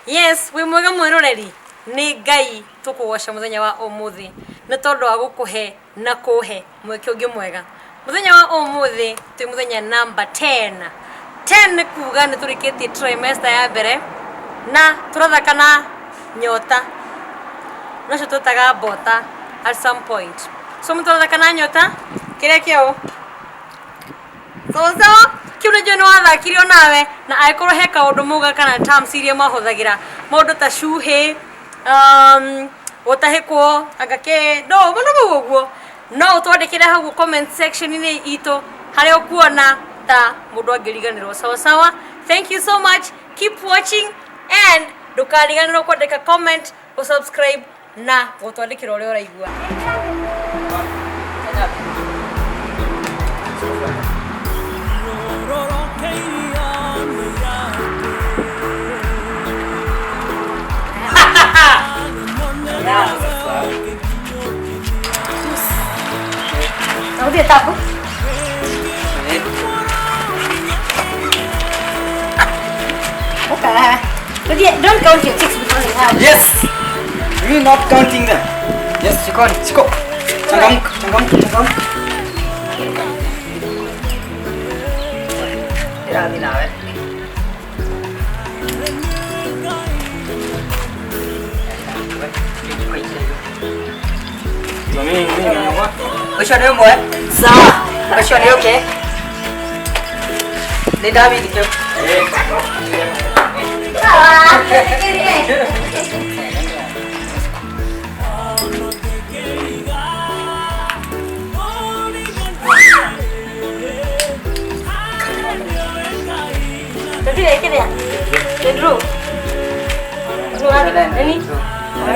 Yes, wĩ mwega mwĩroreri, nĩ Ngai tũkũgoca mũthenya wa ũmũthĩ nĩ tondũ wa gũkũhe na kũhe mweke ũngĩ mwega. Mũthenya wa ũmũthĩ twĩ mũthenya number 10. 10 nĩ kuga nĩ tũrĩkĩtie trimester ya mbere na tũrathaka na nyota nocio twĩtaga mbota at some point. So mũtũrathaka na nyota kĩrĩa kĩo sawa kiu nĩ njũĩ nĩ wathakire onawe na angĩkorwo he kaũndũ mauga kana terms iria mahũthagĩra maũndũ ta cuhĩ, gũtahĩkwo anga kĩ no mũno mau ũguo no ũtwandĩkĩre hau comment section-inĩ itũ harĩa ũkuona ta mũndũ angĩriganĩrwo. Sawa sawa, thank you so much, keep watching and ndũkariganĩrwo kwandĩka comment, gũ-subscribe na gũtwandĩkĩra ũrĩa ũraigua. Narudia tabu. Okay. But yeah, don't count your chicks before they have. Yes. We not counting them. Yes, shikoni, shiko. Changamka, changamka, changamka. Ndĩrathiĩ nawe. Ũcio nĩ ũmwe. Sawa. Ũcio nĩ ũngĩ. Nĩ ndawindire. Ah,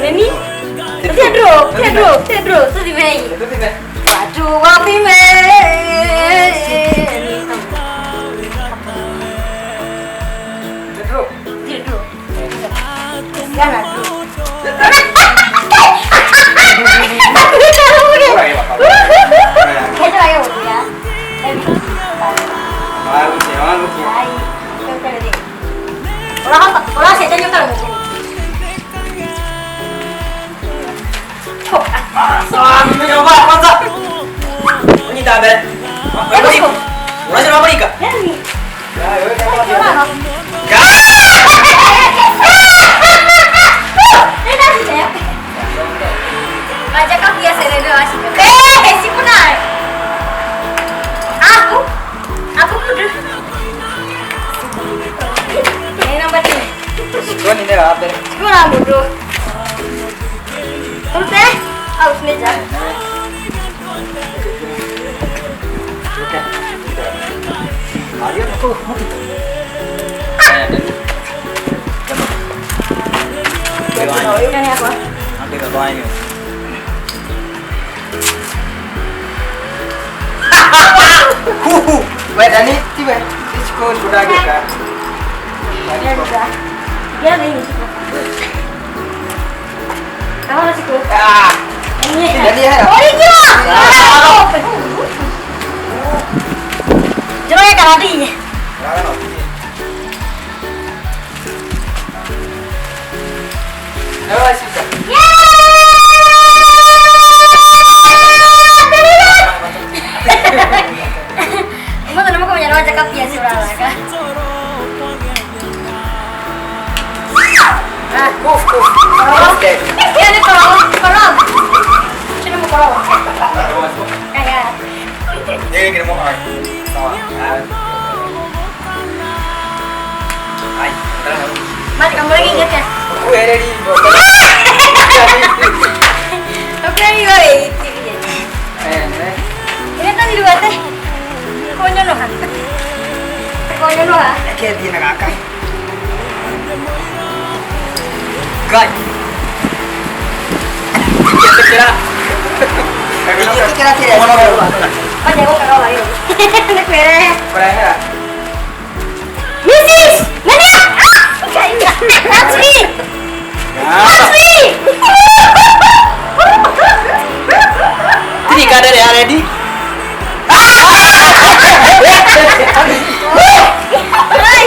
Nini? Pedro, Pedro, Pedro, tuthimei. Watu wathime. Pedro. Pedro. Gana We Dani, tiwe. Ichiko ndagika. Ah. Dani hera. That's me! That's me! Ini kada ya ready? Ay,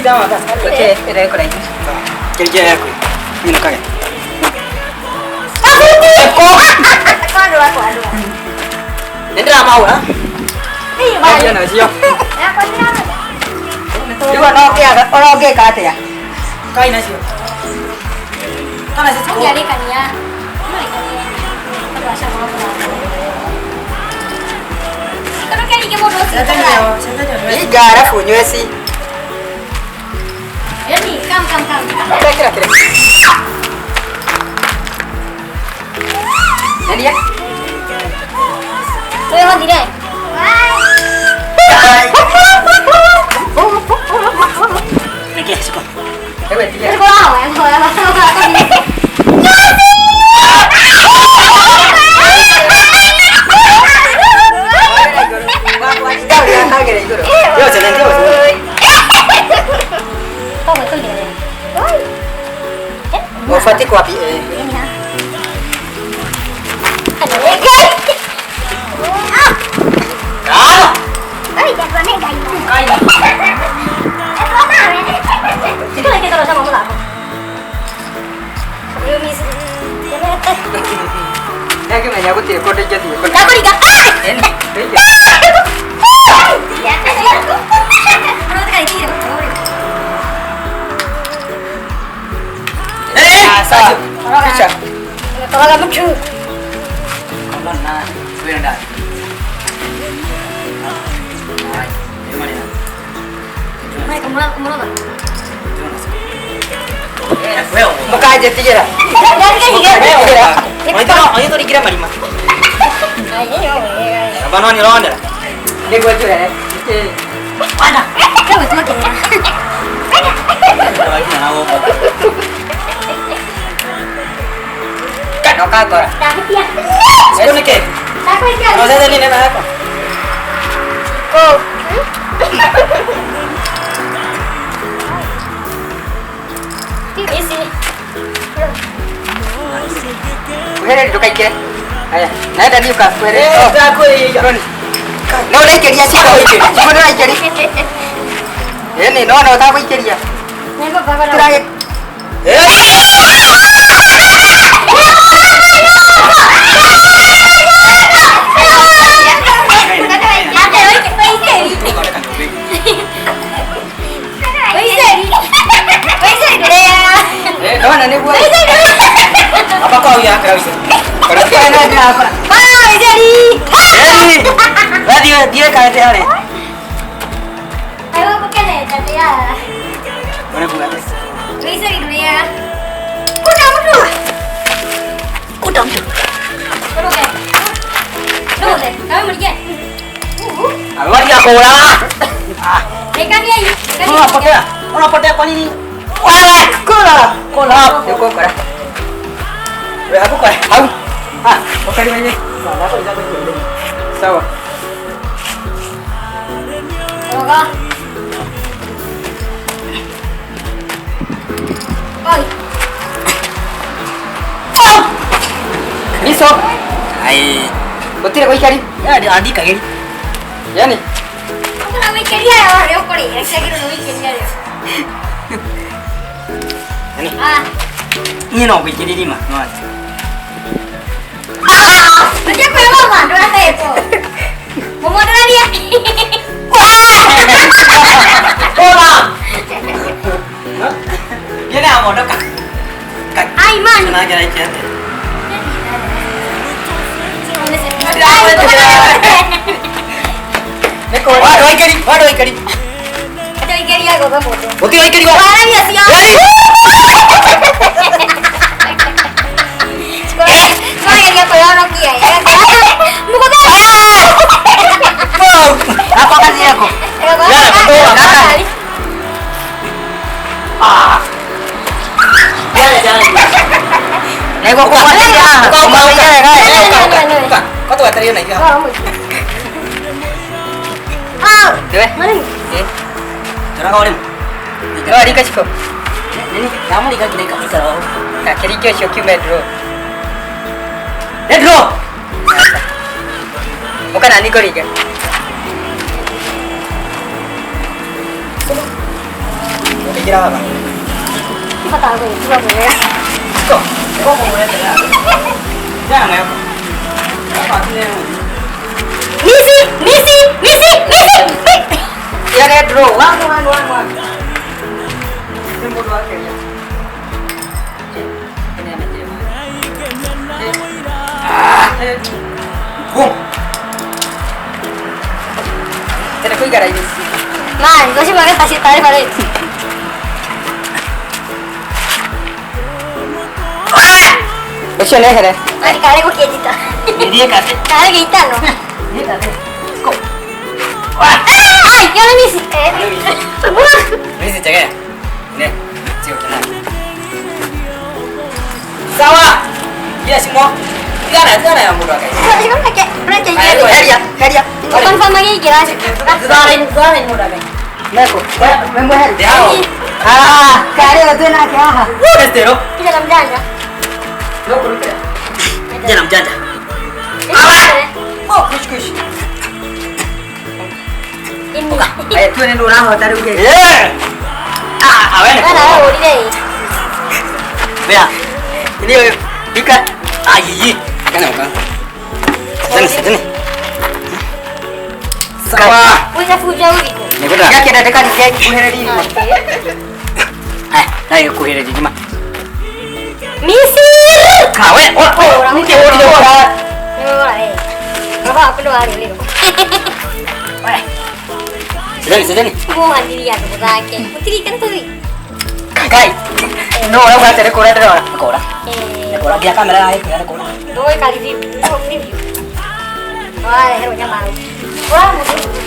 Okay, ĩrĩa ĩkũraihu. Kĩrĩa yaku. Mimi kage. Nĩ ndĩramaura. Ndio nacio. Rĩu ona ũngĩaga ona ũngĩka atĩa? Kai nacio. Kana cio. Ũngĩarĩkania. Andũ aca Iga alafu unywe si. Yaani kam kam kam. Kira kira. Nani ya? Wewe hondire. Niki siko. Ewe tiga. Niko hawa, niko hawa. Yo tena ndio. Ufate kwa wapi? Ah! Ndakĩmenya gũtirĩ kũndũ ingĩthiĩ. Eh, sawa. Picha. Kama na wewe ndani. Hai, Mũkanjĩtigĩra. Oitå marima. Aba no nĩũrondera. Nĩguo njũre. Wanda. Kana ũkangora. Siko nĩkĩ? No sasa nini na hapa? Kwĩrĩri ndũkaikĩre. Haya, naenda niĩ ũkakwĩrĩra. Eh, ndakwĩrĩria. No ũraikĩria ciko. Ciko ndũraikĩria. Ĩni no no ũtagũikĩria. Tũragĩ. Eh, ndona nĩguo. Apa kau ya kau Kora kwena ndĩrakora. Eh, wathi thiĩ karete harĩa. Ona kuga atĩa? Wathi akũra. Unapotea. Unapotea kwa nini? Wewe kula. Kula. Nĩũkũngora. Wewe hakukora. Hau. Ah, ukarima. Sawa. Miso. Ai, Gũtirĩ gũikari. ya andika geri. Yani. Yani. Niĩ no ngũikĩrie irima. No ati. Kula. Niĩ nĩamondoka. Ai man. Nagera ikia atĩa? Nĩ kũũra. Wandũ aikari, wandũ aikari. Gũtirĩ aikari wa. Apa kazi yako? Ah. Jana jana. Nĩguo kũgwatĩria haha. Kũgwatĩria wega. Uka, kwa tũgwatĩrie na ithuĩ haha. Nĩwe? Eh. Tũraga ũrĩmũ. No ringa ciko. Nini? Ndamũringa nginya ikaikara hau. Kĩringa ũcio kiume draw. Nĩ draw. Ũka nani ngũringe. Ingĩra baba. Bata gũgĩtua mwega. Go. Go kumulete la. Jana yako. Hapa tuna Misi, misi, misi, misi. Yare draw. 1 1 1 1. Ni mũndũ wa Kenya. Boom. Tena kũigara ici. Man, gosi banget pasti tarik balik. Ũcio nĩ ehere. Mari kare gũkĩnjita. Ndiye kate. Kare gĩitano. Ndiye kate. Go. Ai, yone misi. Misi chegea. Ne. Sio tena. Sawa. Iya simo. Tigana, tigana ya mũndũ wa Ngai. Reke, Aya, Heria, heria. Confirm magĩingĩra. Thutha mũndũ wa Ngai. Meko. Memweheria. Ndio. Ah, kare twĩ nake haha. Estero. Kijana mjanja. No kũrutĩra. Kijana mjanja. Oh, kush kush. Ini. Aya tuone nĩ ũrahota rĩu. Yeah. Ah, awene. Bana wewe ũrire. Bea. Ini ika ah yiyi. Kana uka. Tena tena. Sawa. Uza fuja uriko. Nikuta. Gakĩenda ndĩkarike kuhĩrĩria irima. Eh, nayo kuhĩrĩria irima. Misi. Kawe, ora, Ora, nike ora ora. Nĩ ora we. Baba waku ndwarĩrĩrwo. Sidani, sidani. Mũhandiria andũ mũthake. Mũtirikana tũthiĩ. Kai. No ũrauga atĩ nĩ kũra ndĩrora. Kora. Eh, Kora gia kamera ya kora kora. ndũgwĩka review. Review. Wareherwo nyama. Wa mũndũ.